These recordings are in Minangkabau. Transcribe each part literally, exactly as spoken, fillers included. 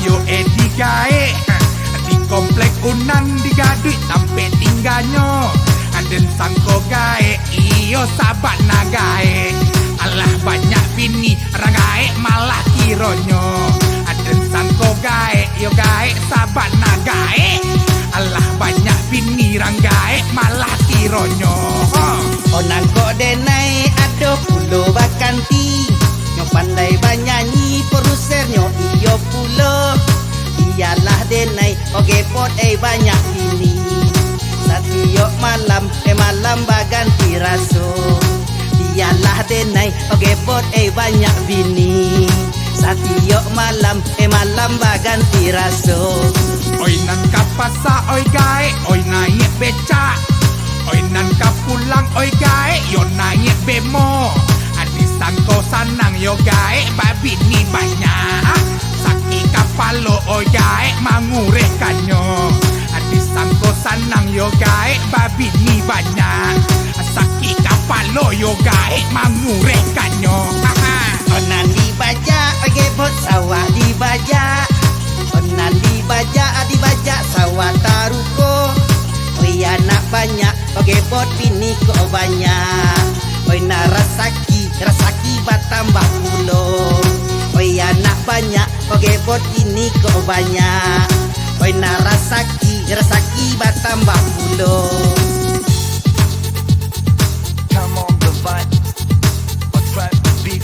Yo eh digaek, di komplek Unan digaduik tampek tingganyo. Den sangko gaek, iyo sabana gaek. Alah banyak bini, rang gaek malah kironyo. Den sangko gaek, yo gaek sabana gaek. Alah banyak bini, rang gaek malah kironyo. Onang kok denai ado pulo bakanti. Nyo pandai banyanyi, produsernyo iyo pulo. Bialah denai, oge bot eh banyak bini. Satiok malam, eh malam baganti raso. Bialah denai, oge bot eh banyak bini. Satiok malam, eh malam baganti raso. Oi nan ka pasa, oi gaek, oi naiak becak. Oi nan ka pulang, oi gaek, yo naiak bemo. Adi sangko sanang, yo gaek babini banyak. Sakik kapalo, oi gaek mangurehkannyo. Adi sangko sanang, yo gaek babini banyak. Sakik kapalo, yo gaek mangurehkannyo. Onan dibajak, oge bot sawah dibajak. Onan dibajak, dibajak sawah taruko. Oi anak banyak, oge bot bini kok banyak. Oi nak rasaki, rasaki batambah pulo. Oi anak banyak, oge bot bini kok banyak. Oi nak rasaki, rasaki batambah pulo. Come on the vibe, attract the beat.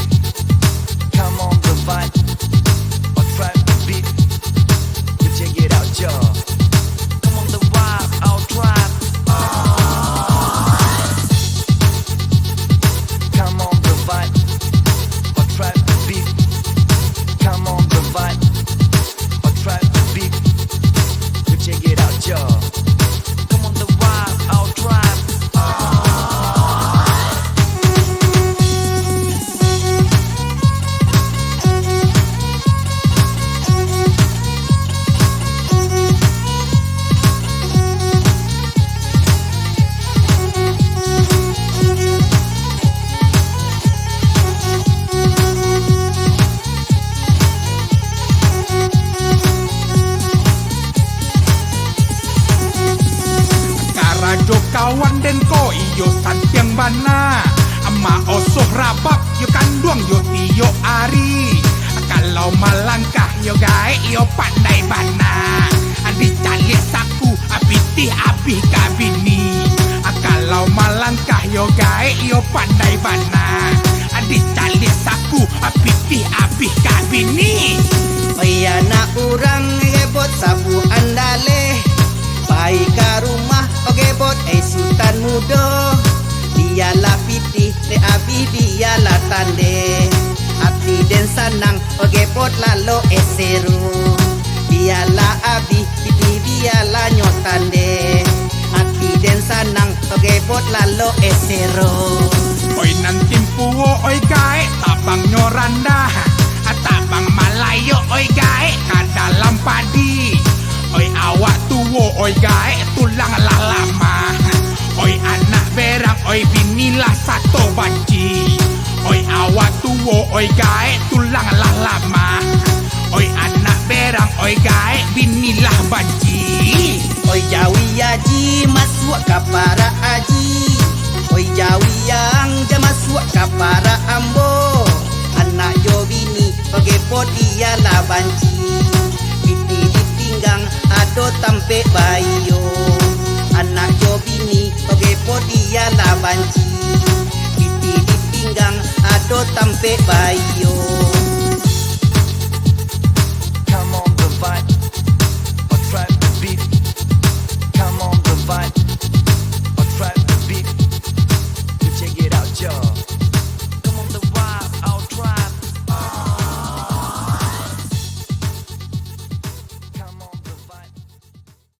Come on the vibe, attract the beat. Yo, check it out, yo. Come on the vibe, attract. Come on the vibe, attract the beat. Come on the vibe, attract the beat. Yo, check it out, yo. Come on the vibe, attract. Karajo kawan den ko iyo santiang bana. Amak osoh rabab yo kanduang yo tiok ari. Kalau malangkah yo gaek yo pandai bana. Dicaliak saku, pitih abih ka bini. Kalau malangkah yo gaek yo pandai bana. Dicaliak saku, pitih abih ka bini. Oi anak urang, oge bot sabuan daleh. Pai ka rumah, oge bot eh Sutan Mudo. Bialah pitih, dek abih bialah tandeh. Ati den sanang, oge bot lalok eh seru. Bialah abih, pitih bialah nyo tandeh. Ati den sanang, oge bot lalok eh seru. Oi nan timpuo, oi gaek, tabangnyo randah. Tabang malayok, oi gaek, ka dalam padi. Oi awak tuo, oi gaek, tulang lah lamah. Oi anak berang, oi bini lah sato banci. Oi awak tuo, oi gaek, tulang lah lamah. Oi anak berang, oi gaek, bini lah banci. Oi jawi aji, masuak ka parak aji. Oi jawi ang, jan masuak ka parak ambo. Anak jo bini, oge bot iyolah banci.